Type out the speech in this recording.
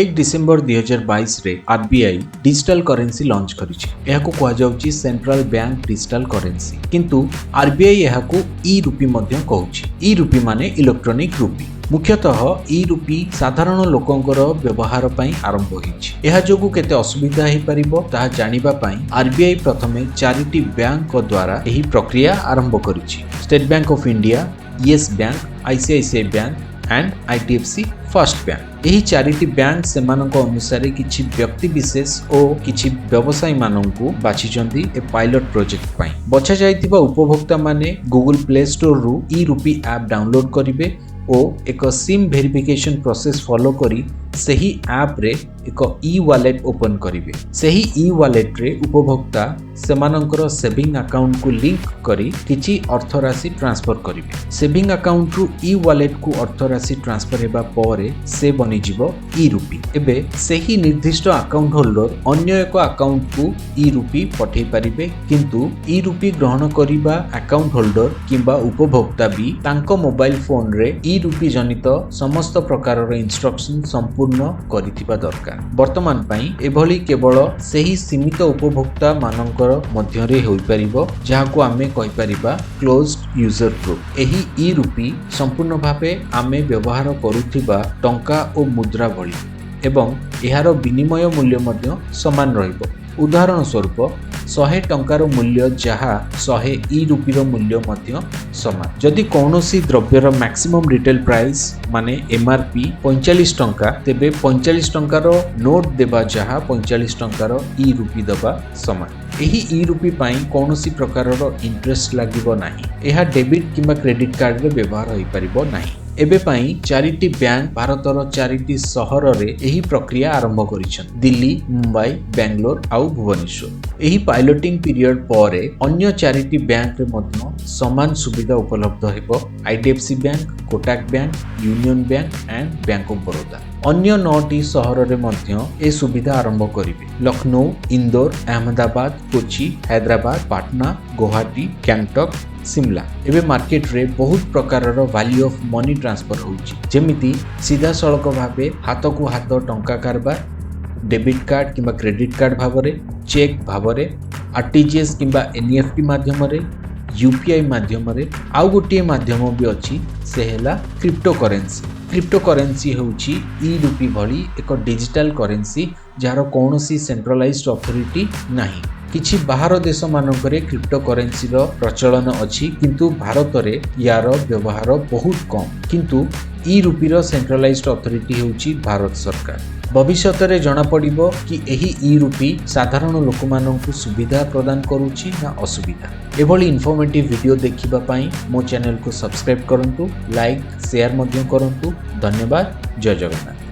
1 December 2022ରେ RBI digital currency launch କରିଛି। ଏହାକୁ କୁହାଯାଉଛି ସେଣ୍ଟ୍ରାଲ ବ୍ୟାଙ୍କ ଡିଜିଟାଲ କରେନ୍ସି, କିନ୍ତୁ ଆରବିଆଇ ଏହାକୁ ଇ ରୁପି ମଧ୍ୟ କହୁଛି। ଇ ରୁପି ମାନେ ଇଲେକ୍ଟ୍ରୋନିକ ରୁପି। ମୁଖ୍ୟତଃ ଇ ରୁପି ସାଧାରଣ ଲୋକଙ୍କର ବ୍ୟବହାର ପାଇଁ ଆରମ୍ଭ ହୋଇଛି। ଏହା ଯୋଗୁଁ କେତେ ଅସୁବିଧା ହେଇପାରିବ, ତାହା ଜାଣିବା ପାଇଁ ଆରବିଆଇ ପ୍ରଥମେ ଚାରିଟି ବ୍ୟାଙ୍କଙ୍କ ଦ୍ୱାରା ଏହି ପ୍ରକ୍ରିୟା ଆରମ୍ଭ କରିଛି: state bank of India, Yes bank, ICICI bank and IDFC first bank. ଏହି ଚାରିଟି ବ୍ୟାଙ୍କ ସେମାନଙ୍କ ଅନୁସାରେ କିଛି ବ୍ୟକ୍ତି ବିଶେଷ ଓ କିଛି ବ୍ୟବସାୟୀମାନଙ୍କୁ ବାଛିଛନ୍ତି ଏ ପାଇଲଟ ପ୍ରୋଜେକ୍ଟ ପାଇଁ। ବଛାଯାଇଥିବା ଉପଭୋକ୍ତାମାନେ ଗୁଗୁଲ ପ୍ଲେ ଷ୍ଟୋରରୁ ଇ ରୁପି ଆପ୍ ଡାଉନଲୋଡ୍ କରିବେ ଓ ଏକ ସିମ୍ ଭେରିଫିକେସନ ପ୍ରୋସେସ ଫଲୋ କରି ସେହି ଆପ୍ରେ ଏକ ଇ ୱାଲେଟ୍ ଓପନ୍ କରିବେ। ସେହି ଇ ୱାଲେଟ୍ରେ ଉପଭୋକ୍ତା ସେମାନଙ୍କର ସେଭିଂ ଆକାଉଣ୍ଟକୁ ଲିଙ୍କ କରି କିଛି ଅର୍ଥରାଶି ଟ୍ରାନ୍ସଫର କରିବେ। ସେଭିଂ ଆକାଉଣ୍ଟରୁ ଇ ୱାଲେଟ୍କୁ ଅର୍ଥରାଶି ଟ୍ରାନ୍ସଫର ହେବା ପରେ ସେ ବନିଯିବ ଇ ରୁପି। ଏବେ ସେହି ନିର୍ଦ୍ଦିଷ୍ଟ ଆକାଉଣ୍ଟ ହୋଲ୍ଡର ଅନ୍ୟ ଏକ ଆକାଉଣ୍ଟକୁ ଇ ରୁପି ପଠାଇ ପାରିବେ, କିନ୍ତୁ ଇ ରୁପି ଗ୍ରହଣ କରିବା ଆକାଉଣ୍ଟ ହୋଲ୍ଡର କିମ୍ବା ଉପଭୋକ୍ତା ବି ତାଙ୍କ ମୋବାଇଲ ଫୋନରେ ଇ ରୁପି ଜନିତ ସମସ୍ତ ପ୍ରକାରର ଇନଷ୍ଟ୍ରକ୍ସନ ସମ୍ପୂର୍ଣ୍ଣ କରିଥିବା ଦରକାର। ବର୍ତ୍ତମାନ ପାଇଁ ଏଭଳି କେବଳ ସେହି ସୀମିତ ଉପଭୋକ୍ତା ମାନଙ୍କର ମଧ୍ୟରେ ହୋଇପାରିବ, ଯାହାକୁ ଆମେ କହିପାରିବା କ୍ଲୋଜଡ ୟୁଜର ଗ୍ରୁପ। ଏହି ଇ ରୁପି ସମ୍ପୂର୍ଣ୍ଣ ଭାବେ ଆମେ ବ୍ୟବହାର କରୁଥିବା ଟଙ୍କା ଓ ମୁଦ୍ରା ଭଳି ଏବଂ ଏହାର ବିନିମୟ ମୂଲ୍ୟ ମଧ୍ୟ ସମାନ ରହିବ। ଉଦାହରଣ ସ୍ୱରୂପ, 100 ଟଙ୍କାର ମୂଲ୍ୟ ଯାହା, 100 ଇ ରୁପିର ମୂଲ୍ୟ ମଧ୍ୟ ସମାନ। ଯଦି କୌଣସି ଦ୍ରବ୍ୟର ମ୍ୟାକ୍ସିମମ୍ ରିଟେଲ ପ୍ରାଇସ୍ ମାନେ ଏମ୍ଆର୍ପି 45 ଟଙ୍କା, ତେବେ 45 ଟଙ୍କାର ନୋଟ୍ ଦେବା ଯାହା, 45 ଟଙ୍କାର ଇ ରୁପି ଦେବା ସମାନ। ଏହି ଇ ରୁପି ପାଇଁ କୌଣସି ପ୍ରକାରର ଇଣ୍ଟରେଷ୍ଟ ଲାଗିବ ନାହିଁ। ଏହା ଡେବିଟ୍ କିମ୍ବା କ୍ରେଡିଟ୍ କାର୍ଡରେ ବ୍ୟବହାର ହୋଇପାରିବ ନାହିଁ। ଏବେ ପାଇଁ ଚାରିଟି ବ୍ୟାଙ୍କ ଭାରତର ଚାରିଟି ସହରରେ ଏହି ପ୍ରକ୍ରିୟା ଆରମ୍ଭ କରିଛନ୍ତି: ଦିଲ୍ଲୀ, ମୁମ୍ବାଇ, ବାଙ୍ଗାଲୋର ଆଉ ଭୁବନେଶ୍ୱର। ଏହି ପାଇଲଟିଂ ପିରିୟଡ ପରେ ଅନ୍ୟ ଚାରିଟି ବ୍ୟାଙ୍କରେ ମଧ୍ୟ ସମାନ ସୁବିଧା ଉପଲବ୍ଧ ହେବ: IDFC bank, Kotak bank, union bank and bank of Baroda. ଅନ୍ୟ ନଅଟି ସହରରେ ମଧ୍ୟ ଏ ସୁବିଧା ଆରମ୍ଭ କରିବେ: ଲକ୍ଷ୍ନୌ, ଇନ୍ଦୋର, ଅହମ୍ମଦାବାଦ, କୋଚି, ହାଇଦ୍ରାବାଦ, ପାଟନା, ଗୁଆହାଟୀ, ଗ୍ୟାଙ୍ଗଟକ୍, ସିମଲା। ଏବେ ମାର୍କେଟରେ ବହୁତ ପ୍ରକାରର ଭାଲ୍ୟୁ ଅଫ୍ ମନି ଟ୍ରାନ୍ସଫର ହେଉଛି, ଯେମିତି ସିଧାସଳଖ ଭାବେ ହାତକୁ ହାତ ଟଙ୍କା କାରବାର, ଡେବିଟ୍ କାର୍ଡ କିମ୍ବା କ୍ରେଡିଟ୍ କାର୍ଡ ଭାବରେ, ଚେକ୍ ଭାବରେ, ଆରଟିଜିଏସ୍ କିମ୍ବା ଏନ୍ଇଏଫ୍ଟି ମାଧ୍ୟମରେ, ୟୁପିଆଇ ମାଧ୍ୟମରେ। ଆଉ ଗୋଟିଏ ମାଧ୍ୟମ ବି ଅଛି, ସେ ହେଲା କ୍ରିପ୍ଟୋ କରେନ୍ସି। କ୍ରିପ୍ଟୋ କରେନ୍ସି ହେଉଛି ଇ ରୁପି ଭଳି ଏକ ଡିଜିଟାଲ କରେନ୍ସି, ଯାହାର କୌଣସି ସେଣ୍ଟ୍ରାଲାଇଜଡ ଅଥରିଟି ନାହିଁ। କିଛି ବାହାର ଦେଶମାନଙ୍କରେ କ୍ରିପ୍ଟୋ କରେନ୍ସିର ପ୍ରଚଳନ ଅଛି, କିନ୍ତୁ ଭାରତରେ ୟାର ବ୍ୟବହାର ବହୁତ କମ୍। କିନ୍ତୁ ଇ ରୁପିର ସେଣ୍ଟ୍ରାଲାଇଜଡ ଅଥରିଟି ହେଉଛି ଭାରତ ସରକାର। ଭବିଷ୍ୟତରେ ଜଣାପଡ଼ିବ କି ଏହି ଇ ରୁପି ସାଧାରଣ ଲୋକମାନଙ୍କୁ ସୁବିଧା ପ୍ରଦାନ କରୁଛି ନା ଅସୁବିଧା। ଏଭଳି ଇନଫର୍ମେଟିଭ୍ ଭିଡ଼ିଓ ଦେଖିବା ପାଇଁ ମୋ ଚ୍ୟାନେଲକୁ ସବସ୍କ୍ରାଇବ୍ କରନ୍ତୁ, ଲାଇକ୍, ସେୟାର ମଧ୍ୟ କରନ୍ତୁ। ଧନ୍ୟବାଦ। ଜୟ ଜଗନ୍ନାଥ।